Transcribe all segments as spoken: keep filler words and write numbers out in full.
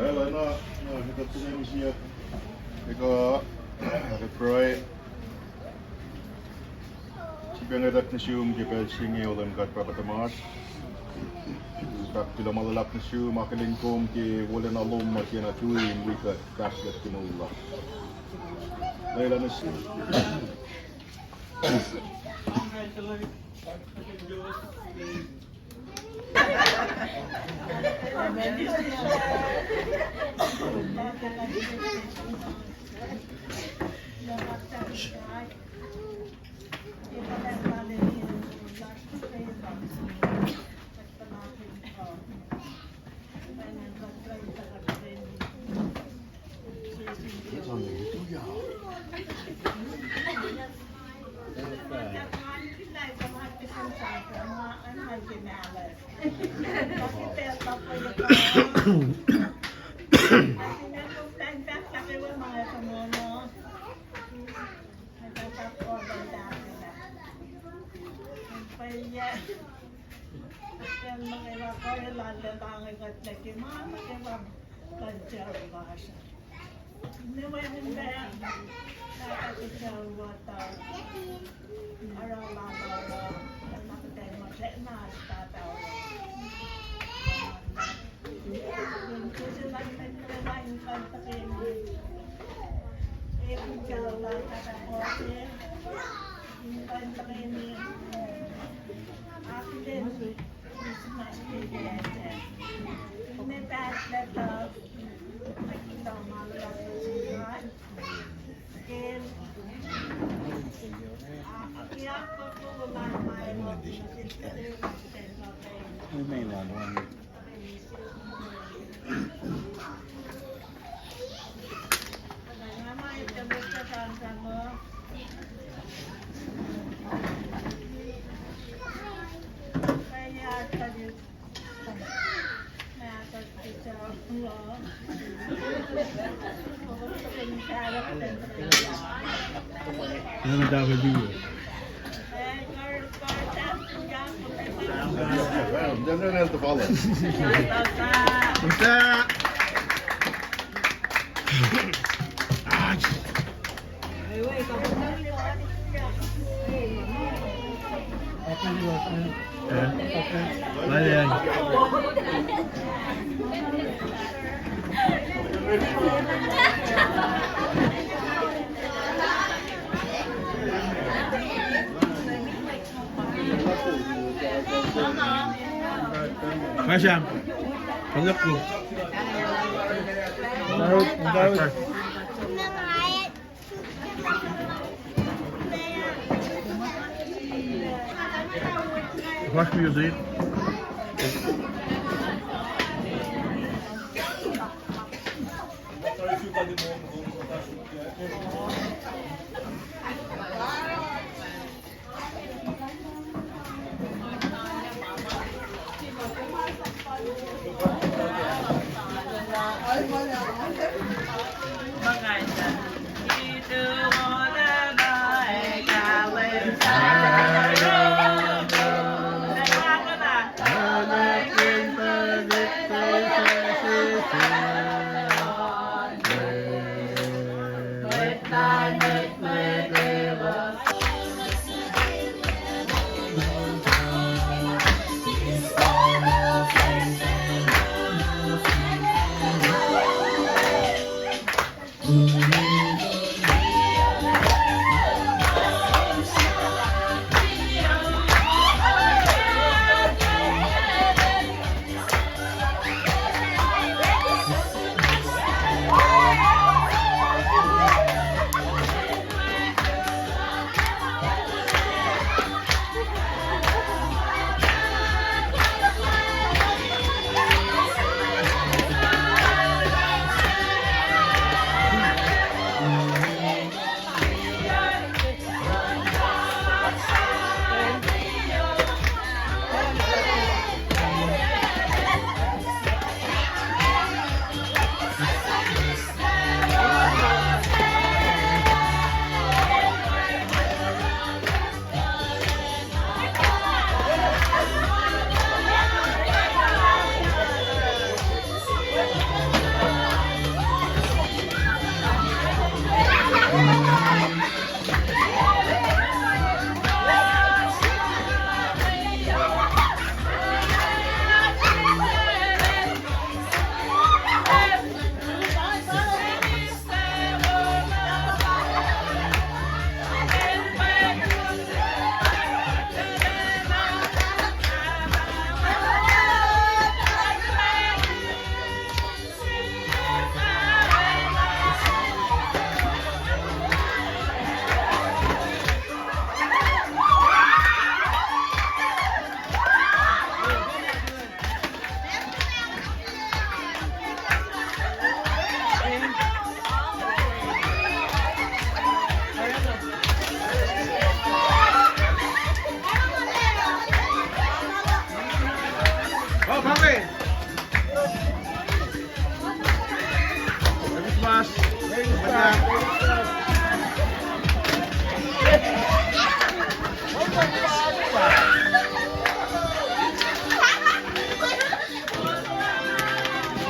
Elena, na, kita tunen siya. Eka, eka pruhe. Sifacna etuh nuh sum ke pacl se inge, O Leum God Pahpah tuhmasr. Fahk kuloh ma luhlahp nuh sum, akihlen kom ke wolacna lom ma tiacna tui in wi kuht, fahsr kuht ke moul lasr. Lwelah nuh sum. Kasam. Kalak ku. Daud, Daud. Flash music.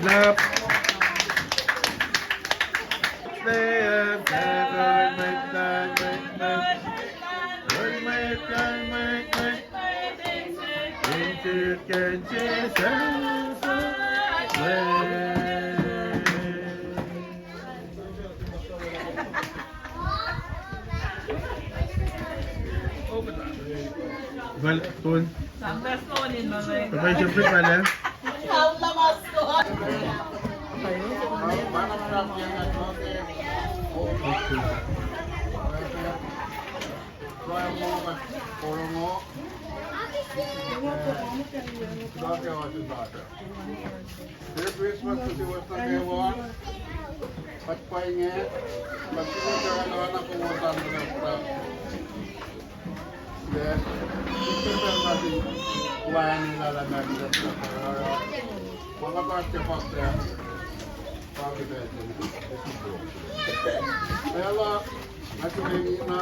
Clap. Well, Tony. Sampas Tony, no, no. Sampas siyuck pacl ah. Merry Christmas nuh suwos nuh kwewa. Kuht pa inge, kuht sifilpac oacna kowos an muhta. Sifilpac nuh sin wacngihn lahlmwetmwet nuh kwewa. Ma kuht oasr ke fahklah, pa ke pacl se inge. Pacl uh, nga sifilpac ina,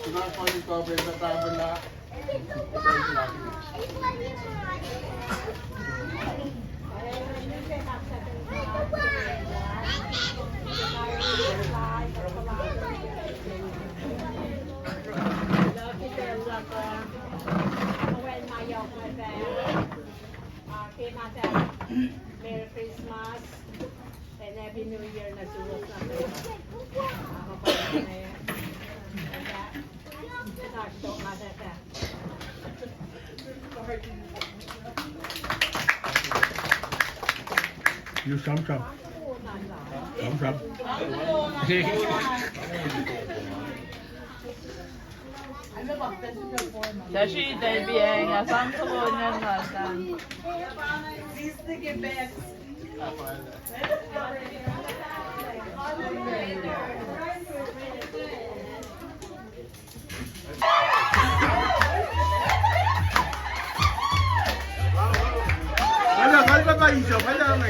ina funny copy of the Bible. Merry Christmas and Happy New Year nuh suwos nuh kwewa. You sram sram. Sram sram. Tashi, tashi, eng, asam soko ngan ngan. Ala, kalma pa iso, kalma.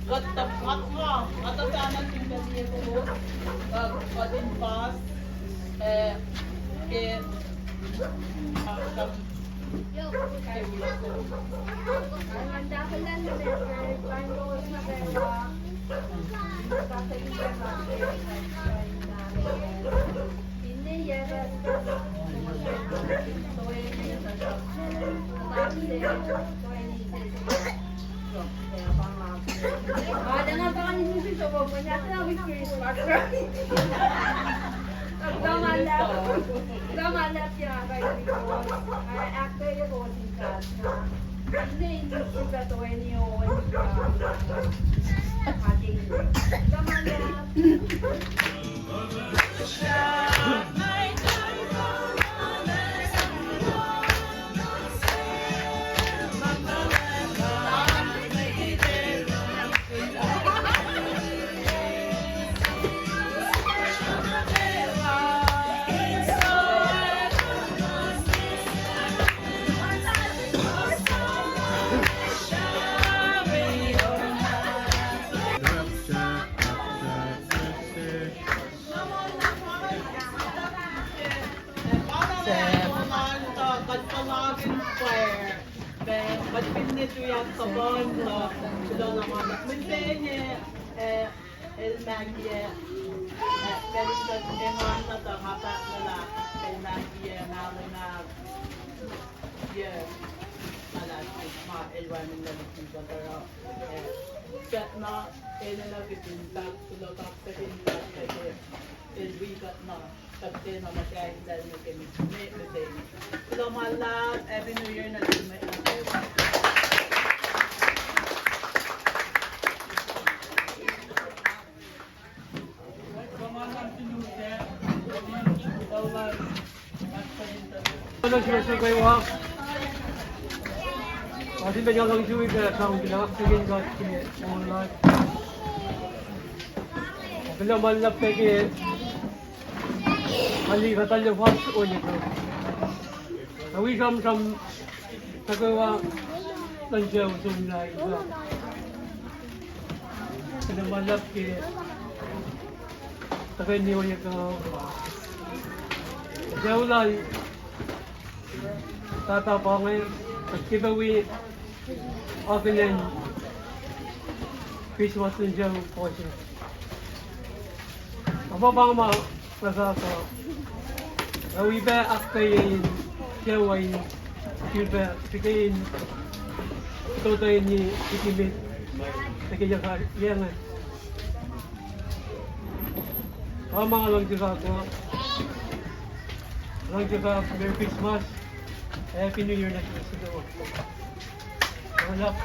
Kuht tuh, nga, nga, nga tuh fahna sifacna liye kowos, uh, kuht in fas, uh, ke, uh, El Maggie, eh, pacl in kuht engan na tuh nga fahk lah, El Maggie, eh, mahlwem ah, yac, ma last week ma el wacngihn na liki kuht oruh, eh, kuht na, enenuh kihtin fahk, kuloh, fahk, kihtin fahk, eh, el wi kuht na. Kuht tiacna muhsahi lal nuh ke mihs me, mihs me. Kuloh ma luhlahp, Happy New Year nuh sin mwet nuh kwewa. Kuloh ma luhlahp, Happy New Year nuh sin mwet nuh kwewa. Asin pacna luhngse wi pac sang kuloh ke kuht ke online. Kuloh ma luhlahp pac ke Alika tahllah fas ohiyac kuh. Awi sramsram nuh kwewa luhn sucu somlah uh. Kuloh ma luhlahp ke tuhkweni ohiyac kuh. Sucu lal Tata pa inge, kuht ke pac wi akihlen Christmas in sucu puhsisacl. Apa pa ma nga fahk uh, ac wi pac ahkkweye in sucu uh in, sifilpac srihke in totweni liki met, srihke yac inge. Apa ma nga luhngse fahk uh, luhngse fahk Merry Christmas, Happy New Year nuh sin sucu. Kuloh ma luhlahp.